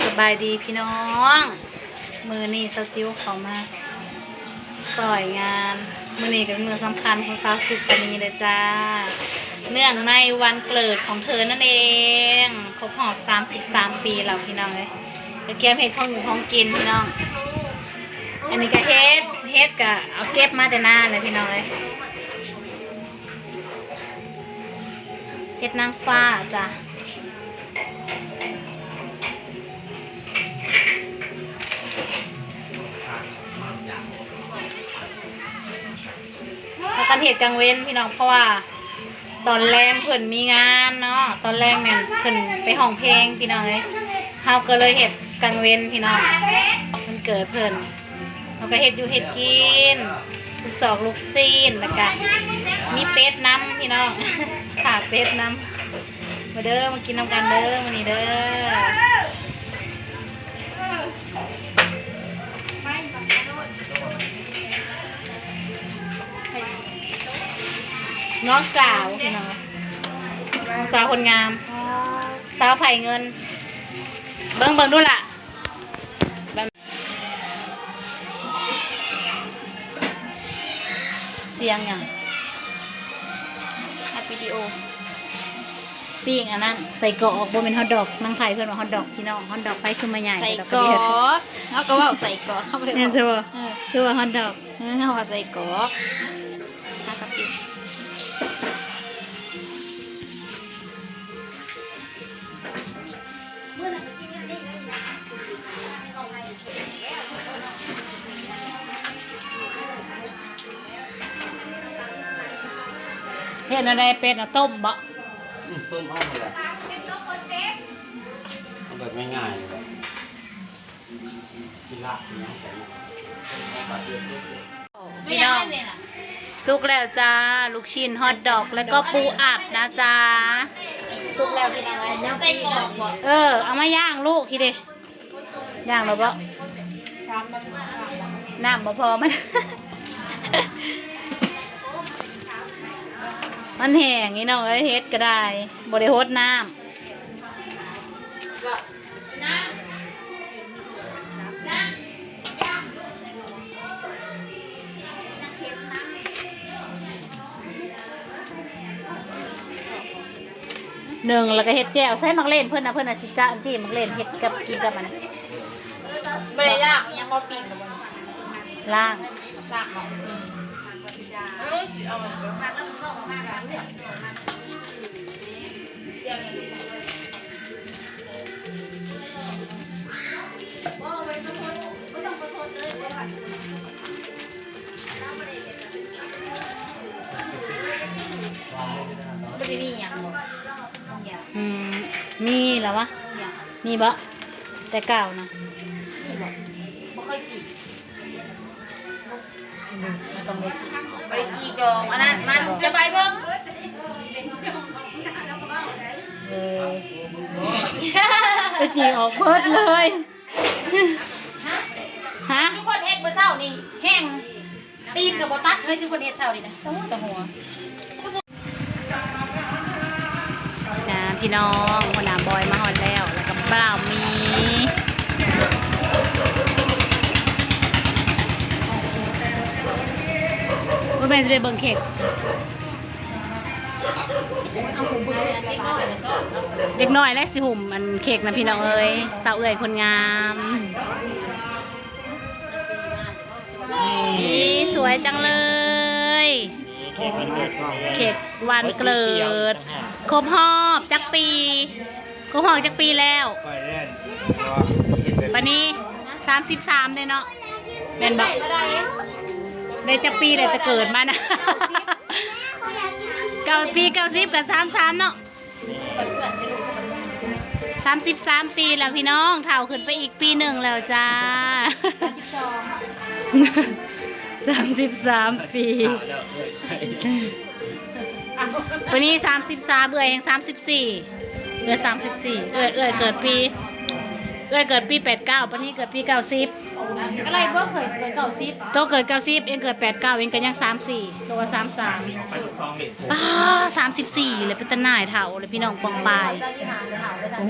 ສະບາຍດີພີ່ນ້ອງ ມື້ນີ້ສາວຈິວເຂົ້າມາຊ່ອຍງານ ມື້ນີ້ກໍເປັນມື້ສຳຄັນຂອງສາວສຸການີເລີຍຈ້າ ເນື່ອງໃນວັນເກີດຂອງເທີນັ້ນເອງ ຄົບຮອບສາມສິບສາມປີແລ້ວພີ່ນ້ອງເອີຍ ກໍກຽມເຮັດຂອງຢູ່ຂອງກິນພີ່ນ້ອງ ອັນນີ້ກໍເຫັດ ເຫັດກໍເອົາເກັບມາແຕ່ນາແຫຼະພີ່ນ້ອງເອີຍ ເຫັດນາງຟ້າຈ້າ ພາກັນເຮັດກາງເວັນພີ່ນ້ອງ ເພາະວ່າຕອນແລງເພິ່ນມີງານເນາະ ຕອນແລງແມ່ນເພິ່ນໄປຮ້ອງເພງພີ່ນ້ອງເອີຍ ເຮົາກໍເລີຍເຮັດກາງເວັນພີ່ນ້ອງ ວັນເກີດເພິ່ນ ເຮົາກໍເຮັດຢູ່ເຮັດກິນ ລູກຊອກລູກຊີ້ນ ແລ້ວກະມີເປັດນຳພີ່ນ້ອງ ຂາເປັດນຳ ມາເດີ ມາກິນນຳກັນເດີ ມື້ນີ້ເດີ ນ້ອງສາວພີ່ນ້ອງ ນ້ອງສາວຄົນງາມ ສາວໄຜ່ເງິນ ເບິ່ງ ເບິ່ງດູລະ. ສຽງຫຍັງ? ອັດວິດີໂອ ປີ້ງອັນນັ້ນ ໄສ້ກອກ ບໍ່ແມ່ນຮອດດອກ ນາງໄພເພິ່ນວ່າຮອດດອກພີ່ນ້ອງ ຮອດດອກໄປຄືມາໃຫຍ່ ໄສ້ກອກ ເຮົາກໍເວົ້າໄສ້ກອກ ເຮົາບໍ່ໄດ້ ແມ່ນ ເວົ້າ ບໍ່? ເອີ ຄືວ່າຮອດດອກ ເອີ ເຮົາວ່າໄສ້ກອກ ຫາກັບຕິ ເຮັດແນວໃດ ເປັດນະ ຕົ້ມບໍ? ອືມ ຕົ້ມເອົາຫັ້ນແຫຼະ ເອົາແບບງ່າຍໆນີ້ແຫຼະ. ພີ່ນ້ອງ ສຸກແລ້ວຈ້າ ລູກຊີ້ນ ຮອດດອກ ແລ້ວກໍປູອັດນະຈ້າ ສຸກແລ້ວພີ່ນ້ອງເອີຍ ເອີ ເອົາມາຍ່າງລູກ ຂີ້ເດ ຍ່າງແລ້ວບໍ? ນ້ຳບໍ່ພໍມັນ ມັນແຫ້ງ ພີ່ນ້ອງເອີຍ ເຮັດກໍໄດ້ ບໍ່ໄດ້ຫົດນ້ຳ. ໜຶ້ງແລ້ວກໍເຮັດແຈ່ວ ໃສ່ໝາກເລັ່ນເພິ່ນນະ ເພິ່ນນະຊິຈະ ຈີ່ໝາກເລັ່ນເຮັດກັບ ກິນກັບອັນນັ້ນ ບໍ່ໄດ້ລ້າງຫຍັງບໍ່ ປີ້ງ ລ້າງ ລ້າງເນາະ ອືມ. ບໍ່ໄດ້ມີຫຍັງບໍ່? ອືມ ມີລະວະ? ມີບໍ່? ແຕ່ເກົ່ານະ ມີບໍ່? ບໍ່ເຄີຍກິນ. ບໍ່ໄດ້ຈີກດອກ ອັນນັ້ນມັນຈະໄປເບິ່ງ ເອີ ໄປຈີກອອກເບິດເລີຍ ຮະ ຊຸມເພິ່ນເຮັດມື້ເຊົ້ານີ້ແຮງ ຕີນກໍບໍ່ຕັດເຮີຍ ຊຸມເພິ່ນເຮັດເຊົ້ານີ້ນະ ຕາຫົວ ຕາຫົວ. ນະ ພີ່ນ້ອງ ຫົວໜ້າບອຍມາຮອດແລ້ວ ແລ້ວກໍບ່າວມີ ບໍ່ແມ່ນຊິໄປເບິ່ງເຄັກ ເດັກນ້ອຍແຫຼະຊິຫຸ້ມອັນເຄັກນະ ພີ່ນ້ອງເອີຍ ສາວເອື້ອຍຄົນງາມ. ນີ້ ສວຍຈັງເລີຍ ເຄັກວັນເກີດ ຄົບຮອບຈັກປີ? ຄົບຮອບຈັກປີແລ້ວ? ປານນີ້ ສາມສິບສາມເດ້ເນາະ ແມ່ນບໍ່? ໄດ້ຈັກປີແລ້ວ ຈະເກີດມານະ? ເກົ້າ ປີເກົ້າສິບ ກໍສາມສິບສາມເນາະ. ສາມສິບສາມປີແລ້ວພີ່ນ້ອງ ເຖົ້າຂຶ້ນໄປອີກປີໜຶ່ງແລ້ວຈ້າ ສາມສິບສາມປີ ປານນີ້ສາມສິບສາມ ເອື້ອຍແຮ່ງສາມສິບສີ່ ເອື້ອຍສາມສິບສີ່ ເອື້ອຍ ເອື້ອຍເກີດປີ ເອື້ອຍເກີດປີແປດເກົ້າ ປານນີ້ເກີດປີເກົ້າສິບ ກໍໄລ່ເບິ່ງເກີດເກົ້າສິບ ໂຕເກີດເກົ້າສິບ ເອງເກີດແປດເກົ້າ ເອງກໍຍັງສາມສີ່ ໂຕວ່າສາມສາມ ປ້າ ສາມສິບສີ່ແລ້ວ ເປັນຕາໜ້າຍເຖົ້າແລ້ວພີ່ນ້ອງ ປອງປາຍ ໂອ້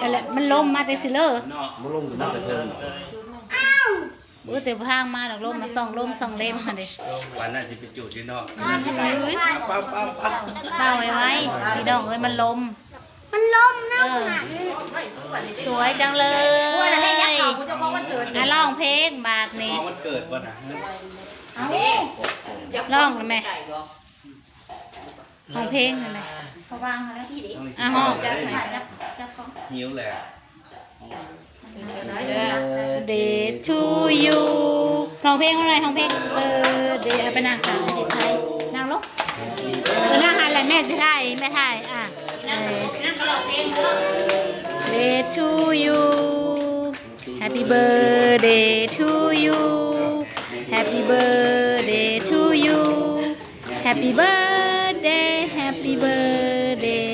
ນັ້ນແຫຼະ ມັນລົມມາແຕ່ຊິເລີ ເນາະ ບໍ່ລົງກໍມາແຕ່ເທິງ. ເອີ ແຕ່ທາງມາດອກລົມ ມາສ່ອງລົມສ່ອງເລັມຫັ້ນເດ້. ປານນັ້ນຊິໄປຈູດຢູ່ນອກ. ເອົາໄວ້ໆ ພີ່ນ້ອງເອີຍ ມັນລົມ ມັນລົມນຳ. ເອີ ສວຍຈັງເລີຍ ອາ ຮ້ອງເພງບາດນີ້ ຮ້ອງວັນເກີດບໍ່ນະ? ເອົ້າ ຮ້ອງແມ່ ຮ້ອງເພງຫັ້ນແຫຼະ ເຂົາວາງຫັ້ນແຫຼະ ອ່ະ ຮ້ອງ ຈັບໃຫ້ ຈັບ ຈັບຂອງ ຫິວແຫຼະ. Birthday to you ຮ້ອງເພງເຮົາໜ່ອຍ ຮ້ອງເພງ Birthday ເອົາໄປນັ່ງຂ້າງແມ່ໄທ ນັ່ງລົງ ເອີ ນັ່ງຫັ້ນແຫຼະ ແມ່ຊິຖ່າຍ ແມ່ຖ່າຍ ອ່ະ ເອີ Day to you Happy birthday to you Happy birthday to you Happy birthday Happy birthday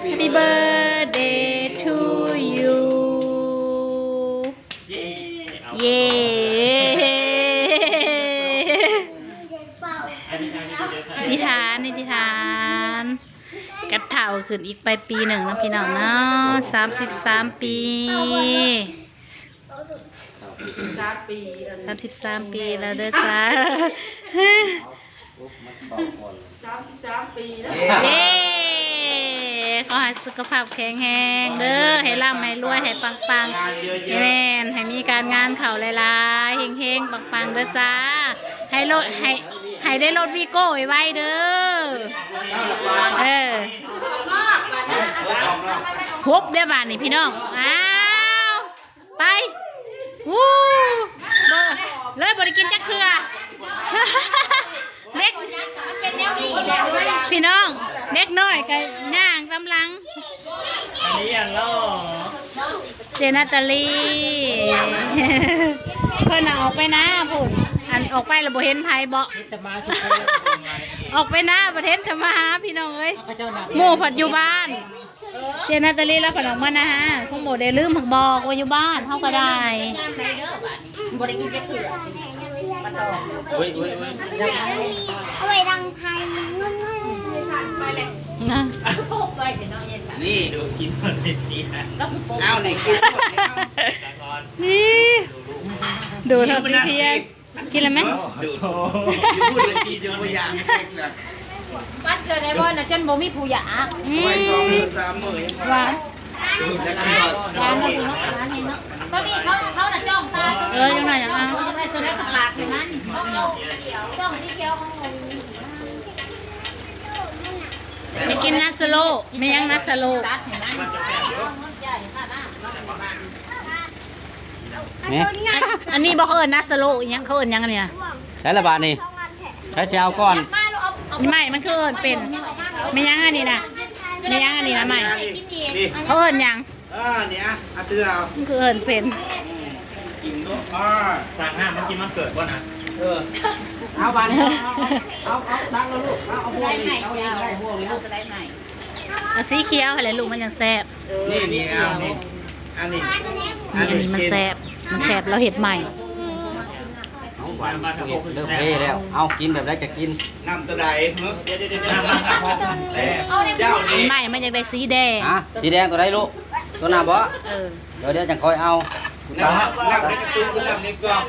Happy birthday to you ເຢ້ ເຢ້ ອະທິຖານ ອະທິຖານ ກັດເຖົ້າຂຶ້ນອີກໄປປີໜຶ່ງເນາະ ພີ່ນ້ອງເນາະ ສາມສິບສາມປີ ສາມສິບສາມປີ ສາມສິບສາມປີແລ້ວເດີຈ້າ ສາມສິບສາມປີແລ້ວ ເຢ້ ຂໍໃຫ້ສຸຂະພາບແຂງແຮງເດີ ໃຫ້ລ່ຳໃຫ້ລວຍ ໃຫ້ປັງໆ ແມ່ນ ໃຫ້ມີການງານເຂົ້າຫຼາຍໆ ເຮັງໆ ປັງໆ ເດີຈ້າ ໃຫ້ລົດ ໃຫ້ ໃຫ້ໄດ້ລົດວີໂກ້ໄວໆ ເດີ ເອີ ຄົບເດີບາດນີ້ພີ່ນ້ອງ ອ້າວ ໄປ ວູ ບໍ່ ເລີຍບໍ່ໄດ້ກິນຈັກເທື່ອ ເດັກ ພີ່ນ້ອງ ເດັກນ້ອຍກໍຍ່າງຕາມຫຼັງ ອັນນີ້ຫຍັງເນາະ ເຈນາຕາລີ ເພິ່ນນະອອກໄປນາພຸ້ນ ອັນອອກໄປແລ້ວບໍ່ເຫັນໃຜເບາະ ມີແຕ່ໝາ ອອກໄປນາບໍ່ເຫັນເຂົາມາຫາ ພີ່ນ້ອງເອີຍ ເຂົາເຈົ້ານັດ ໝູ່ພັດຢູ່ບ້ານ ເຈນາຕາລີລາວກໍອອກມານະ ຄົງບໍ່ໄດ້ລືມບອກວ່າຢູ່ບ້ານເຮົາກໍໄດ້ ບໍ່ໄດ້ກິນຈັກເທື່ອ ໂອ້ຍ ໂອ້ຍ ໂອ້ຍ ເອົາໄວ້ດັງໄຟ ນີ້ດູກິນເພິ່ນເຮັດນີ້ ເອົານີ້ກິນ ນີ້ ດູເທົ່າທີ່ທຽນ ກິນແລ້ວແມ່ ດູດ ຢູ່ພຸ້ນລະກິນຈົນບໍ່ຢາກ ປັດເທື່ອໃດບໍ່ນະ ຈົນບໍ່ມີຜູ້ຢາກ ອືມ ໄວ້ສອງມື້ສາມມື້ ຫວານ ຫວານເນາະ ຫວານເນາະ ຕອນນີ້ເຂົາ ເຂົານະຈ້ອງຕາ ເອີ ຈັ່ງໜ້ອຍ ເອົາ ໂຕໃດກໍປາກໃຫ້ມັນ ຈ້ອງສີຂຽວ ໄປກິນນາສະໂລ ແມ່ນຫຍັງນາສະໂລ ນີ້ ອັນນີ້ບໍ່ ເຂົາເອີ້ນນາສະໂລອີ່ຫຍັງ ເຂົາເອີ້ນຫຍັງອັນນີ້ນະ ໃສລະບາດນີ້ ໃຜຊິເອົາກ່ອນ ນີ້ໃໝ່ ມັນຄືເອີ້ນເປັນ ແມ່ນຫຍັງອັນນີ້ນະ ແມ່ນຫຍັງອັນນີ້ນະໃໝ່ ນີ້ ເຂົາເອີ້ນຫຍັງ ເອີ ນີ້ອະ ອາເທື່ອເອົາ ມັນຄືເອີ້ນເປັນ ກິນໂລດ ອ້າ ສັ່ງນ້ຳມາກິນວັນເກີດບໍ່ນະ ເອີ ເອົາບາດນີ້ ເອົາ ເອົາ ເອົາ ຕັກແລ້ວລູກ ເອົາ ເອົາບ່ວງນີ້ ເອົານີ້ກໍໄດ້ ບ່ວງນີ້ລູກ ເອົາສີຂຽວຫັ້ນແຫຼະລູກ ມັນຈັ່ງແຊບ ນີ້ ນີ້ ເອົານີ້ ອັນນີ້ ນີ້ ອັນນີ້ມັນແຊບ ມັນແຊບ ລາວເຮັດໃໝ່ ເລີ່ມເພແລ້ວ ເອົາ ກິນແບບໃດຈະກິນ ນ້ຳຕົວໃດ ເຈົ້ານີ້ ໃໝ່ ມັນຢາກໄດ້ສີແດງ ຮະ ສີແດງຕົວໃດລູກ ຕົວນັ້ນບໍ່ ເອີ ດຽວ ດຽວຈັ່ງຄ່ອຍເອົາ ນ້ຳ ນ້ຳໃນກະຕຸກ ນ້ຳໃນກອກ.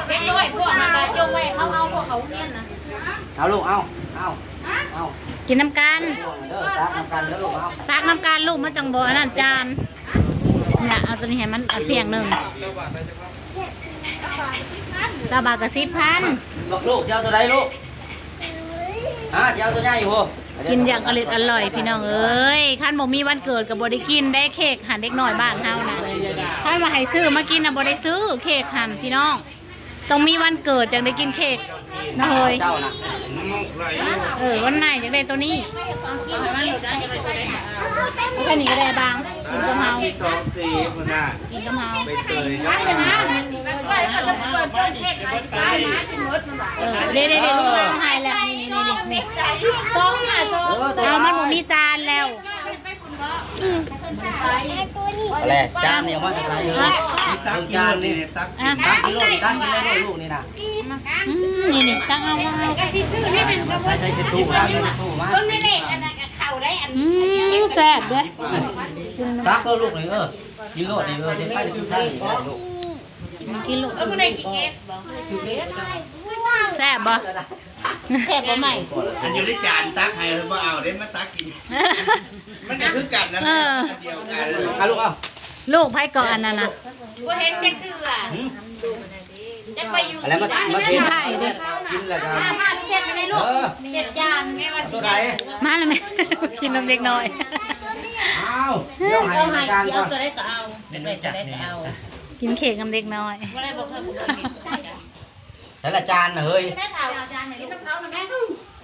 ເດັກນ້ອຍພວກນັ້ນນະ ຈົ່ງໄວ້ ເຂົາເອົາພວກເຂົາຮຽນນະ. ເອົາລູກ ເອົາ ເອົາ ເອົາ ກິນນຳກັນ ເດີ ຕັກນຳກັນເດີລູກ ເອົາ ຕັກນຳກັນລູກ ມັນຈັ່ງບໍ່ອັນນັ້ນຈານ. ນີ້ລະ ເອົາຕົວນີ້ໃຫ້ມັນ ເອົາພຽງໜຶ່ງ ຊາວບາດກະສິບພັນ. ລູກ ລູກ ຊິເອົາຕົວໃດລູກ? ຮະ ຊິເອົາຕົວໃຫຍ່ພຸ້ນ. ກິນຢ່າງອະລິດອະລ່ອຍພີ່ນ້ອງເອີຍ. ຄັນບໍ່ມີວັນເກີດກະບໍ່ໄດ້ກິນເດ້ເຄ້ກຫັ້ນ ເດັກນ້ອຍບ້ານເຮົານະ. ຄັນວ່າໃຫ້ຊື້ມາກິນນະ ບໍ່ໄດ້ຊື້ເຄ້ກຫັ້ນພີ່ນ້ອງ. ຕ້ອງມີວັນເກີດຈັ່ງໄດ້ກິນເຄ້ກນະເຮີຍ. ເຈົ້ານະ ເອີ ວັນໃນຢາກໄດ້ໂຕນີ້. ເອົາແຄ່ນີ້ກະໄດ້ບາງ ກິນກັບເຮົາ ສອງສີ່ພຸ້ນນະ ກິນກັບເຮົາ ເອີ ເດ້ໆໆ ລູກໃຫ້ແລ້ວ ນີ້ໆໆ ສອງຫ້າສອງ. ເອົາ ມັນບໍ່ມີຈານແລ້ວ. ອືມ ເອົາແຫຼະ ຈານນີ້ເອົາມາແຕ່ໃສເອີຍ? ຕັກກິນໂລດນີ້ ຕັກ ຕັກກິນໂລດນີ້ ຕັກກິນໂລດລູກນີ້ນະ. ອືມ ນີ້ໆ ຕັກເອົາ ມາເອົາ ໃສ່ ໃສ່ຕູ້ ຕັກໃສ່ຕູ້ມາ. ອືມ ແຊບເດີ້. ຕັກໂລດລູກນີ້ ເອີ ກິນໂລດນີ້ ເອີ ເຮັດໄປຄືທາງນີ້ລູກ ກິນໂລດ. ແຊບບໍ່? ແຊບບໍ່ໃໝ່? ອັນຢູ່ໃນຈານຕັກໃຫ້ ບໍ່ເອົາເດ້ ມາຕັກກິນ ມັນກະຄືກັນນັ້ນແຫຼະ ເອີ ອັນດຽວກັນ. ເອົາລູກ ເອົາ ລູກໃຜເກາະອັນນັ້ນນະ ບໍ່ເຫັນຈັກເທື່ອ. ຫືມ ຈັກໄປຢູ່ ອັນນັ້ນມາ ມາກິນໄຂ່ເດ້ ກິນແລ້ວກະ ເຊັດໃຫ້ລູກ ເຊັດຈານ ແມ່ວ່າຊິ ມາແລ້ວແມ່ ກິນນຳເດັກນ້ອຍ. ອ້າວ ດຽວໃຫ້ ເອົາໃຫ້ ຈານກ່ອນ ເອົາຕົວໃດກະເອົາ ເປັນໄດ້ຈັກແນວ ກິນເຄ້ກນຳເດັກນ້ອຍ. ບໍ່ໄດ້ ບໍ່ເຄີຍ ບໍ່ເຄີຍເຫັນ. ແຕ່ລະຈານນະເຮີຍ ໄດ້ເອົາຈານໃຫ້ລູກ ກິນນຳເຂົານະແມ່.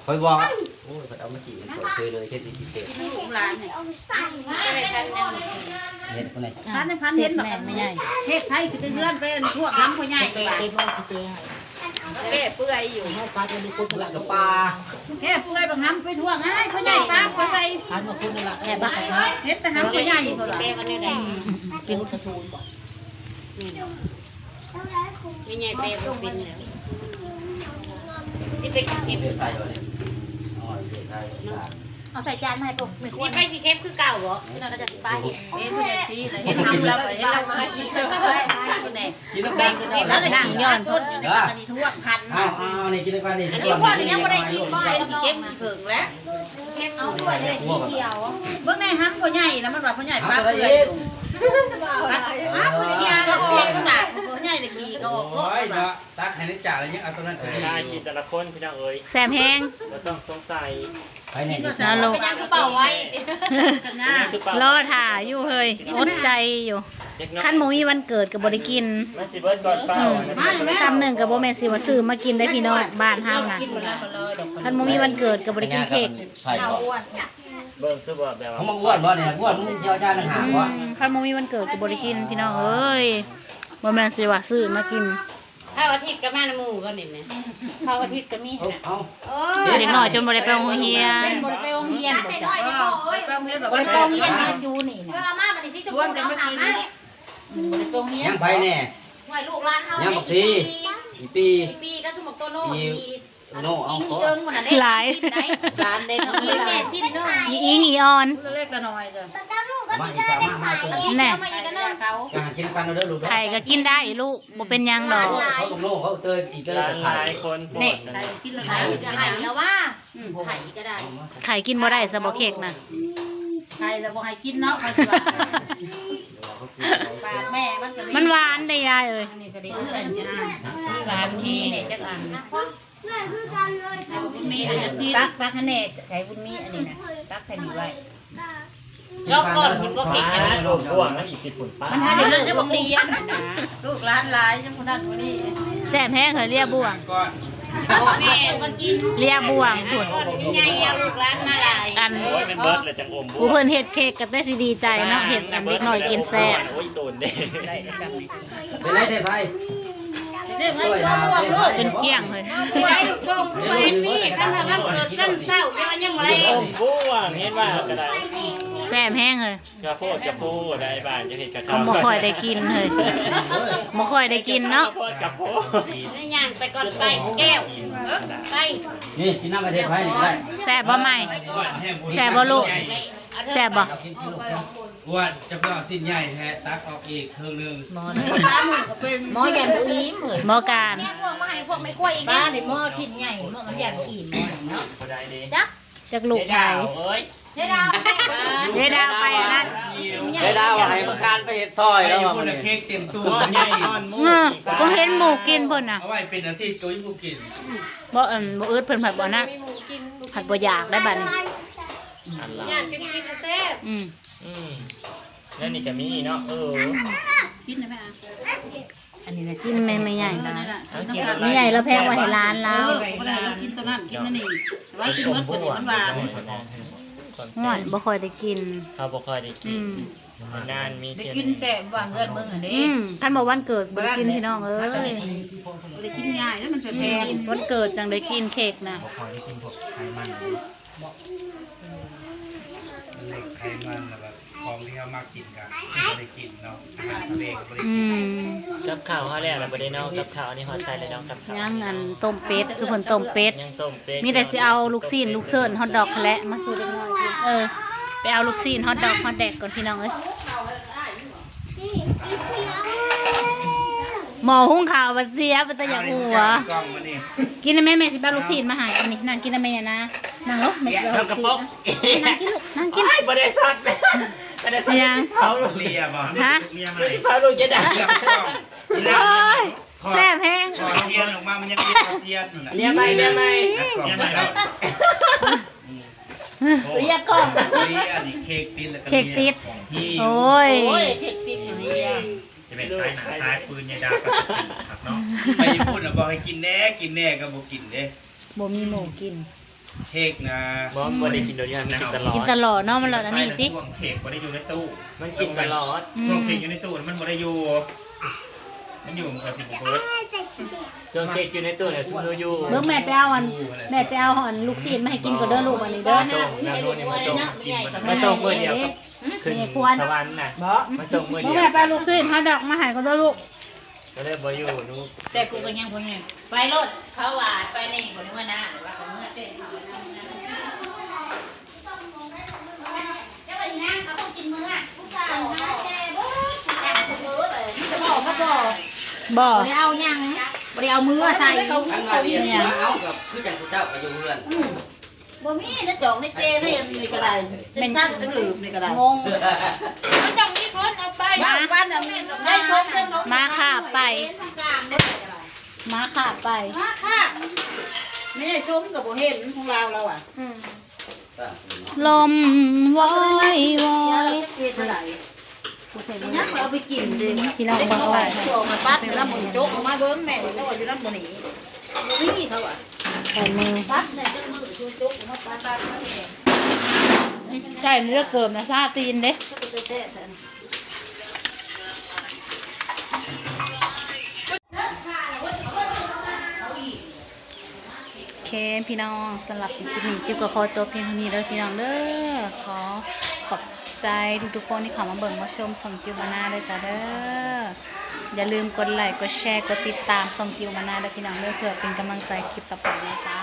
ຂ້ອຍບອກ ໂອ້ຍ ເພິ່ນເອົາມາຈີ່ເພິ່ນເຊີຍເລີຍ ເຮັດດີພິເສດ ກິນນຳລູກຫຼານນີ້ ບໍ່ໄດ້ພັນຫຍັງ ເຮັດຜູ້ໃດ ພັນ ພັນເຫັນບັກ ແມ່ນແມ່ໃຫຍ່ ເຮັດໃຜຄືແຕ່ເຮືອນ ໄປພວກນຳພໍ່ໃຫຍ່ ແເປື່ອຍຢູ່ ເປື່ອຍກະປາ ແກ່ເປື່ອຍບັກຫຳ ໄປພວກໃຫ້ພໍ່ໃຫຍ່ປາກໄປໃສ່ ພັນມາຄຸນນີ້ລະ ແມ່ນບໍ່ ເຮັດແຕ່ຫຳພໍ່ໃຫຍ່ ແມ່ວ່າແນວໃດ ເປັນກະທູນບໍ່ ແມ່ໃຫຍ່ແປບໍ່ເປັນແລ້ວ ຊິໄປກິນເຄັບຄືກັນ ເອົາໃສ່ຈານມາໃຫ້ພວກແມ່ຄົວ ຊິໄປຊິເຄັບຄືເກົ່າບໍ່? ພີ່ນ້ອງກະຈະຊິໄປ ເຫັນຜູ້ໃດຊີ້ລະ ເຫັນທຳລາວ ເຫັນລາວມາກິນ ແນ່ ກິນນຳກັນ ນັ່ງຍ້ອນຄົນຢູ່ໃນກະນີ້ທົ່ວຄັນ ເອົາ ເອົາ ນີ້ກິນນຳກັນນີ້ ອັນນີ້ພວກນີ້ຍັງບໍ່ໄດ້ກິນບໍ່ ເຄັບຂີ້ເຜິ້ງແລ້ວ ເຄັບ ເອົາຖ້ວຍນີ້ສີຂຽວ ເບິ່ງແນ່ຫຳພໍ່ໃຫຍ່ນະ ມັນວ່າພໍ່ໃຫຍ່ປາກເປື່ອຍຢູ່ ອ້າວ ພໍ່ໃຫຍ່ກະອອກ ພໍ່ໃຫຍ່ກະຂີ້ກະອອກ ໂອ້ຍເນາະ ຕັກໃຫ້ໃນຈານແລ້ວຍັງເອົາຕົວນັ້ນໄປ ໜ້າກິນແຕ່ລະຄົນພີ່ນ້ອງເອີຍ ແຊບແຮງ ບໍ່ຕ້ອງສົງໄສ ໄປແນ່ ເປັນຫຍັງຄືເປົ່າໄວ້ ລໍຖ້າຢູ່ເຮີຍ ອົດໃຈຢູ່ ຄັນບໍ່ມີວັນເກີດກະບໍ່ໄດ້ກິນ ມັນຊິເບິດກ່ອນເປົ່າ ອືມ ຊຳໜຶ່ງກະບໍ່ແມ່ນຊິວ່າຊື້ມາກິນໄດ້ພີ່ນ້ອງ ບ້ານເຮົານະ ຄັນບໍ່ມີວັນເກີດກະບໍ່ໄດ້ກິນເຄ້ກ ເບິ່ງຄືວ່າແບບວ່າ ຂອງມັນອ້ວນບໍ່ນີ້ ອ້ວນ ມັນຊິເອົາຈານຫາງບໍ່ ອືມ ຄັນບໍ່ມີວັນເກີດກະບໍ່ໄດ້ກິນພີ່ນ້ອງເອີຍ ບໍ່ແມ່ນຊິວ່າຊື້ມາກິນ ເສົາອາທິດກະມານຳໝູ່ກັນນີ້ນະ ເສົາອາທິດກະມີຫັ້ນນະ ເອົາ ເອີ ເດັກນ້ອຍຈົນບໍ່ໄດ້ໄປໂຮງຮຽນ ບໍ່ໄດ້ໄປໂຮງຮຽນບໍ່ຈັກ ບໍ່ໄດ້ໄປໂຮງຮຽນ ຢູ່ນີ້ນະ ເອົາມາບັດນີ້ຊິຊວນກັນມາກິນ ບໍ່ໄດ້ໄປໂຮງຮຽນ ຍັງໄປແນ່ ຫວຍລູກຫຼານເຮົາ ຍັງບັກພີ ອີປີ ອີປີກະຊຸມບັກໂຕໂນ ອີ ໂນ ເອົາ ອີ່ເອີງພຸ້ນນະເດ້ ຫຼາຍ ຫຼານເດ້ເນາະ ອີ່ແມ່ຊິນເນາະ ອີ່ອີ່ອ່ອນ ເລັກລະນ້ອຍເດີ ມາອີກ ມາ ມາ ມາ ແນ່ ມາອີກອັນໜຶ່ງ ຈະຫາກິນນຳກັນເດີລູກເດີ ໄຂ່ກະກິນໄດ້ລູກ ບໍ່ເປັນຫຍັງດອກ ເຂົາໂນ ເຂົາເຕີຍ ອີເຕີຍກະໄຂ່ ຫຼາຍຄົນໂພດ ແນ່ ໄຂ່ກິນລະໄຂ່ກະໄດ້ລະວ່າ ອືມ ໄຂ່ກະໄດ້ ໄຂ່ກິນບໍ່ໄດ້ຊະບໍ່ເຄັກນະ ໄຂ່ລະບໍ່ໃຫ້ກິນເນາະ ປາກແມ່ມັນກະມີ ມັນຫວານເດ້ຍາຍເອີຍ ອັນນີ້ກະດີ ຫວານມີແນ່ຈັກອັນ ແມ່ຄືກັນເລີຍ ບຸນມີອັນນີ້ ຕັກ ຕັກໃຫ້ແນ່ ໃຫ້ບຸນມີອັນນີ້ນະ ຕັກໃສ່ນີ້ໄວ້ ຈອກກ່ອນພຸ້ນບໍ່ເຜັດ ອ່າ ໂດນພວກນັ້ນອີກຕິດພຸ້ນປ້າ ມັນຫາໄດ້ເລີກບໍ່ມີອັນນັ້ນນະ ລູກຫຼານຫຼາຍ ຍັງຜູ້ນັ້ນຜູ້ນີ້ ແຊບແຮງເຮີຍ ເລຍບ່ວງ ແມ່ນ ເລຍບ່ວງພຸ້ນ ໃຫຍ່ເອົາລູກຫຼານມາຫຼາຍ ອັນ ໂອ້ຍ ແມ່ນເບິດລະຈັ່ງອົມ ຜູ້ເພິ່ນເຮັດເຄ້ກກະແຕ່ຊິດີໃຈເນາະ ເຮັດອັນເດັກນ້ອຍກິນແຊບ ໂອ້ຍ ໂຕນເດ້ ເປັນໄດ້ເດ້ໄພ ຈົນກ້ຽງເລີຍ ບໍ່ໄດ້ລູກຊົງ ບໍ່ໄດ້ມີ ຄັນວ່າວັນເກີດກັນເຊົ້າ ຍັງບໍ່ໄດ້ ໂອ້ ເຫັນວ່າກະໄດ້ ແຊບແຮງເລີຍ. ກະໂພດກະໂພດ ໄດ້ບ້ານຈະເຮັດກະເຈົ້າ ເຂົາບໍ່ຄ່ອຍໄດ້ກິນເລີຍ ບໍ່ຄ່ອຍໄດ້ກິນເນາະ. ກະໂພດກະໂພດ ຍ່າງໄປກ່ອນໄປແກ້ວ ເອີ ໄປ. ນີ້ກິນນ້ຳປະເທດໄທນີ້ກໍໄດ້. ແຊບບໍ່ໃໝ່? ແຊບບໍ່ລູກ? ແຊບບໍ່? ອ້ວນ ເຈົ້າຄືເອົາຊີ້ນໃຫຍ່ແທ້ ຕັກອອກອີກເຄິ່ງໜຶ່ງ. ບໍ່ ໝໍຢ້ານບໍ່ອີ່ມເຮີ້ຍ. ໝໍການ ແມ່ພວກມາໃຫ້ພວກແມ່ຄົວອີກ ປ້ານີ້ໝໍຊີ້ນໃຫຍ່ ໝໍມັນຢ້ານບໍ່ອີ່ມເນາະ. ບໍ່ໄດ້ເດ້ ຈັກ ຈັກລູກໃຜ. ເອີຍ ຍາຍດາວ ຍາຍດາວໄປອັນນັ້ນ ຍາຍດາວວ່າໃຫ້ປະການໄປເຮັດຊອຍແລ້ວວ່າ ໄປພຸ້ນນະ ເຄັກເຕັມຕູ້ ໃຫຍ່ກ່ອນໝູ່. ເອີ ບໍ່ເຫັນໝູ່ກິນເພິ່ນນະ ເອົາໄວ້ເປັນອາທິດກໍບໍ່ກິນ. ບໍ່ ອັນ ບໍ່ອຶດ ເພິ່ນພັດບໍ່ນະ ພັດບໍ່ຢາກໄດ້ບັດນີ້. ອັນລະ ຍ່າງກິນກິນແຊບ. ອືມ ອືມ ແນວນີ້ກໍມີເນາະ. ເອີ ກິນໄດ້ໄໝ? ອັນນີ້ນະ ກິນແມ່ ແມ່ໃຫຍ່ ເອີ ນີ້ລະ ແມ່ໃຫຍ່ລາວແພງໄວ້ໃຫ້ຫຼານລາວ. ເອີ ບໍ່ໄດ້ ລາວກິນຕົວນັ້ນ ກິນອັນນີ້ ລາວກິນໝົດ ເພິ່ນວ່າມັນຫວານ. ໂອ້ຍ ບໍ່ຄ່ອຍໄດ້ກິນ ເຮົາບໍ່ຄ່ອຍໄດ້ກິນ. ອືມ ນານມີ ໄດ້ກິນແຕ່ວ່າເຮືອນເມືອງຫັ້ນເດ້. ອືມ ຄັນບໍ່ວັນເກີດບໍ່ໄດ້ກິນ ພີ່ນ້ອງເອີຍ. ບໍ່ໄດ້ກິນງ່າຍເດ້ ມັນແພງ. ອືມ ວັນເກີດຈັ່ງໄດ້ກິນເຄັກນະ. ບໍ່ຄ່ອຍໄດ້ກິນພວກໄຂມັນ ມັນເລັກໄຂມັນ ແລ້ວກໍຂອງທີ່ເຮົາມັກກິນກໍບໍ່ໄດ້ກິນເນາະ. ອາຫານທະເລກໍບໍ່ໄດ້ກິນ. ອືມ ກັບເຂົ້າເຮົາແລ້ວ ແລ້ວບໍ່ໄດ້ເນາະ. ກັບເຂົ້າອັນນີ້ເຮົາໃສ່ແລ້ວເນາະ. ກັບເຂົ້າ ຍັງອັນຕົ້ມເປັດ ຄືເພິ່ນຕົ້ມເປັດ. ຍັງຕົ້ມເປັດ ມີແຕ່ຊິເອົາລູກຊີ້ນ ລູກເສີນ ຮອດດອກຫັ້ນແຫຼະ ມາສູ່ເດັກນ້ອຍກິນ. ເອີ ໄປເອົາລູກຊີ້ນ ຮອດດອກ ຮອດແດກກ່ອນ ພີ່ນ້ອງເອີຍ. ໝໍຫຸງເຂົ້າບັດເສຍ ເປັນຕາຢາກຫົວ. ກິນແມ່ ແມ່ຊິໄປເອົາລູກຊີ້ນມາໃຫ້. ອັນນີ້ ນັ່ງກິນນຳແມ່ນາ ນັ່ງລົງ ແມ່ຊິໄປເອົາລູກຊີ້ນ. ນັ່ງກິນລູກ ນັ່ງກິນ. ໂອ້ຍ ບໍ່ໄດ້ຊັດ ບໍ່ໄດ້ຊັດ. ຫຍັງ? ເຜົາລູກເລຍບໍ່? ຮະ? ເລຍໃໝ່ ເຜົາລູກຈະໄດ້. ໂອ້ຍ ແຊບແຮງ. ທຽນອອກມາ ມັນຍັງເປັນທຽນຢູ່ນະ. ເລຍໃໝ່ ເລຍໃໝ່ ເລຍໃໝ່. ໂອ້ຍ ເລຍກ່ອນ ເລຍນີ້ເຄັກຕິດ ແລ້ວກໍເຄັກຕິດ. ໂອ້ຍ ໂອ້ຍ ເຄັກຕິດເລຍ. ຈະແມ່ນຂາຍໜັງຂາຍປືນ ຍາຍດາກໍຊິຄັກເນາະ. ໄປຍີ່ປຸ່ນນະ ບອກໃຫ້ກິນແດ່ ກິນແດ່ກໍບໍ່ກິນເດ້. ບໍ່ມີໝູ່ກິນ ເຄັກນະ. ບໍ່ ບໍ່ໄດ້ກິນໂດຍ ມັນກິນຕະຫຼອດ ກິນຕະຫຼອດເນາະ. ມັນລະອັນນີ້ຕິ ຊ່ວງເຄັກບໍ່ໄດ້ຢູ່ໃນຕູ້ ມັນກິນຕະຫຼອດ. ອືມ ຊ່ວງເຄັກຢູ່ໃນຕູ້ມັນບໍ່ໄດ້ຢູ່ ມັນຢູ່ມັນກໍຊິບໍ່ເບິດ. ຊ່ວງເຄັກຢູ່ໃນຕູ້ນະ ຊຸມຢູ່. ເບິ່ງແມ່ໄປເອົາອັນ ແມ່ໄປເອົາອັນລູກຊີ້ນມາໃຫ້ກິນກ່ອນເດີລູກ ອັນນີ້ເດີ. ມາສົ່ງ ມາສົ່ງມື້ດຽວກັບ ຂຶ້ນສະຫວັນນະ ມາສົ່ງມື້ດຽວ. ແມ່ໄປເອົາລູກຊີ້ນ ຮອດດອກມາໃຫ້ກ່ອນເດີລູກ. ກໍເລີຍບໍ່ຢູ່ໜູ. ແຕ່ກູກໍຍັງບໍ່ແມ່ນ ໄປໂລດ ເຂົາວ່າໄປນີ້ບໍ່ໄດ້ວ່ານາ ວ່າກໍເມືອເຕັ້ນເຂົານຳ. ເຈົ້າວ່າອີຫຍັງ ເຂົາບໍ່ກິນເມືອ ຜູ້ສາວຫາແຕ່ເບີດ ຜູ້ຈັກຜູ້ເບີດເລີຍ. ມີແຕ່ບໍ່ ກໍບໍ່ ບໍ່ ບໍ່ໄດ້ເອົາຫຍັງ ບໍ່ໄດ້ເອົາເມືອໃສ່. ຄັນວ່າເວຍມາເອົາ ກໍຄືຈັ່ງຜູ້ເຈົ້າກໍຢູ່ເຮືອນ. ອືມ ບໍ່ມີໃນຈອກໃນເຈໃນອັນນີ້ກໍໄດ້ ເປັນຊັ້ນເປັນຫຼີບນີ້ກໍໄດ້. ງງ ມັນຕ້ອງມີຄົນເອົາໄປ. ມາ ບ້ານນັ້ນໄດ້ສົມ ໄດ້ສົມ ມາຄາບໄປ ເປັນທາງການເບິດກໍໄດ້. ມາຄາບໄປ ມາຄາບ. ແມ່ສົມກໍບໍ່ເຫັນຂອງລາວແລ້ວອະ. ອືມ ລົມວອຍວອຍ ເຮັດຈັ່ງໃດ? ຍັງເອົາໄປກິນເດ້ ພີ່ນ້ອງເບິ່ງເອົາໄວ້. ອອກມາປັດຢູ່ນຳໝູ່ ຈົກອອກມາເບິ່ງແມ່ ເຈົ້າວ່າຢູ່ນຳໝູ່ນີ້ ບໍ່ມີເຂົາວ່າ. ໃສ່ມື ປັດແນ່ ເຈົ້າມື ໂຈກອອກມາປັດ ປັດມາແນ່. ໃສ່ເລືອກເກີມນະ ຊາຕີນເດ້. ເຈົ້າໄປແຊະໃສ່ ໂອເຄ ພີ່ນ້ອງ ສຳລັບຄລິບນີ້ ຈິ້ວກໍຂໍຈົບພຽງເທົ່ານີ້ເດີພີ່ນ້ອງເດີ. ຂໍຂອບໃຈທຸກໆຄົນທີ່ເຂົ້າມາເບິ່ງມາຊົມຊ່ອງຈິ້ວບານາເດີຈ້າເດີ. ຢ່າລືມກົດໄລ ກົດແຊ ກົດຕິດຕາມຊ່ອງຈິ້ວບານາເດີພີ່ນ້ອງເດີ ເພື່ອເປັນກຳລັງໃຈຄລິບຕໍ່ໄປນະຈ້າ.